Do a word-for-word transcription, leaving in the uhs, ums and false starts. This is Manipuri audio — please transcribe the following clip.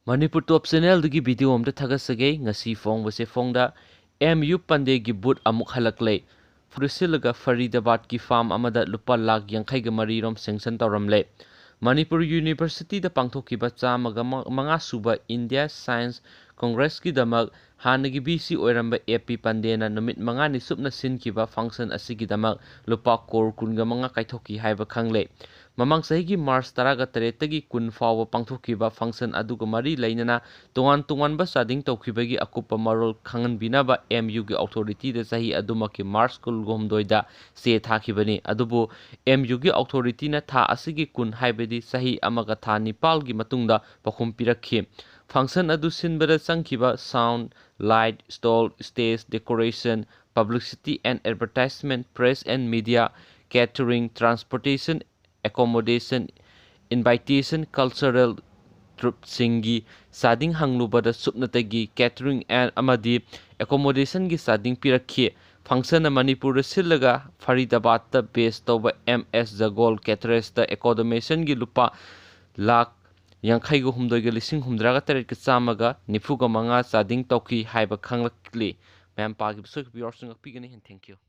ꯃꯅꯤꯄꯨꯔ ꯇꯣꯞ ꯆꯦꯅꯦꯜꯗꯒꯤ ꯚꯤꯗꯤꯑꯣ ꯑꯃꯗ ꯊꯥꯒꯠꯆꯒꯦ꯫ ꯉꯁꯤ ꯐꯣꯡꯕꯁꯦ ꯐꯣꯡꯗ ꯑꯦꯝ ꯌꯨ ꯄꯟꯗꯦꯒꯤ ꯕꯨꯠ ꯑꯃꯨꯛ ꯍꯜꯂꯛꯂꯦ꯫ ꯐꯨꯔꯤꯠ ꯁꯤꯜꯂꯒ ꯐꯔꯤꯗꯕꯥꯗꯀꯤ ꯐꯥꯝ ꯑꯃꯗ ꯂꯨꯄꯥ ꯂꯥꯈ ꯌꯥꯡꯈꯩꯒ ꯃꯔꯤꯔꯣꯝ ꯁꯦꯡꯁꯟ ꯇꯧꯔꯝꯂꯦ꯫ ꯃꯅꯤꯄꯨꯔ ꯌꯨꯅꯤꯚꯔꯁꯤꯇꯤꯗ ꯄꯥꯡꯊꯣꯛꯈꯤꯕ ꯆꯥꯝꯃꯒ ꯃꯉꯥ ꯁꯨꯕ ꯏꯟꯗꯤꯌꯥ ꯁꯥꯏꯟꯁ ꯀꯣꯡꯒ꯭ꯔꯦꯁꯀꯤꯗꯃꯛ ꯍꯥꯟꯅꯒꯤ ꯚꯤ ꯁꯤ ꯑꯣꯏꯔꯝꯕ ꯑꯦ ꯄꯤ ꯄꯟꯗꯦꯅ ꯅꯨꯃꯤꯠ ꯃꯉꯥꯅꯤ ꯆꯨꯞꯅ ꯁꯤꯟꯈꯤꯕ ꯐꯪꯁꯟ ꯑꯁꯤꯒꯤꯗꯃꯛ ꯂꯨꯄꯥ ꯀ꯭ꯔꯣꯔ ꯀꯨꯟꯒ ꯃꯉꯥ ꯀꯥꯏꯊꯣꯛꯈꯤ ꯍꯥꯏꯕ ꯈꯪꯂꯦ꯫ ꯃꯃꯥꯡ ꯆꯍꯤꯒꯤ ꯃꯥꯔꯆ ꯇꯔꯥꯒ ꯇꯔꯦꯠꯇꯒꯤ ꯀꯨꯟ ꯐꯥꯎꯕ ꯄꯥꯡꯊꯣꯛꯈꯤꯕ ꯐꯪꯁꯟ ꯑꯗꯨꯒ ꯃꯔꯤ ꯂꯩꯅꯅ ꯇꯣꯉꯥꯟ ꯇꯣꯉꯥꯟꯕ ꯆꯥꯗꯤꯡ ꯇꯧꯈꯤꯕꯒꯤ ꯑꯀꯨꯞꯄ ꯃꯔꯣꯜ ꯈꯪꯍꯟꯕꯤꯅꯕ ꯑꯦꯝ ꯌꯨꯒꯤ ꯑꯣꯊꯣꯔꯤꯇꯤꯗ ꯆꯍꯤ ꯑꯗꯨꯃꯛꯀꯤ ꯃꯥꯔꯆ ꯀꯨꯟꯍꯨꯝꯗꯣꯏꯗ ꯆꯦ ꯊꯥꯈꯤꯕꯅꯤ꯫ ꯑꯗꯨꯕꯨ ꯑꯦꯝ ꯌꯨꯒꯤ ꯑꯣꯊꯣꯔꯤꯇꯤꯅ ꯊꯥ ꯑꯁꯤꯒꯤ ꯀꯨꯟ, ꯍꯥꯏꯕꯗꯤ ꯆꯍꯤ ꯑꯃꯒ ꯊꯥ ꯅꯤꯄꯥꯜꯒꯤ ꯃꯇꯨꯡꯗ ꯄꯥꯎꯈꯨꯝ ꯄꯤꯔꯛꯈꯤ꯫ ꯐꯪꯁꯟ ꯑꯗꯨ ꯁꯤꯟꯕꯗ ꯆꯪꯈꯤꯕ sound, light, stall, stage decoration, publicity and advertisement, press and media, catering, transportation, accommodation, invitation, cultural ꯇ꯭ꯔꯨꯞꯁꯤꯡꯒꯤ ꯆꯥꯗꯤꯡ ꯍꯪꯂꯨꯕꯗ ꯁꯨꯞꯅꯇꯒꯤ catering and ꯑꯃꯗꯤ accommodationꯒꯤ ꯆꯥꯗꯤꯡ ꯄꯤꯔꯛꯈꯤ꯫ ꯐꯪꯁꯟꯅ ꯃꯅꯤꯄꯨꯔꯗ ꯁꯤꯜꯂꯒ ꯐꯔꯤꯗꯕꯥꯗꯇ ꯕꯦꯁ ꯇꯧꯕ ꯑꯦꯝ ꯑꯦꯁ ꯖꯒꯣꯜ ꯀꯦꯇꯔꯦꯁꯇ accommodationꯒꯤ ꯂꯨꯄꯥ ꯂꯥꯈ ꯌꯥꯡꯈꯩꯒ ꯍꯨꯝꯗꯣꯏꯒ ꯂꯤꯁꯤꯡ ꯍꯨꯝꯗ꯭ꯔꯥꯒ ꯇꯔꯦꯠꯀ ꯆꯥꯝꯃꯒ ꯅꯤꯐꯨꯒ ꯃꯉꯥ ꯆꯥꯗꯤꯡ ꯇꯧꯈꯤ ꯍꯥꯏꯕ ꯈꯪꯂꯛꯂꯤ꯫ ꯃꯌꯥꯝ ꯄꯥꯈꯤꯕ ꯁꯣꯏꯈꯤꯕ ꯌꯥꯎꯔꯁꯨ ꯉꯥꯛꯄꯤꯒꯅꯤ꯫ And thank you꯫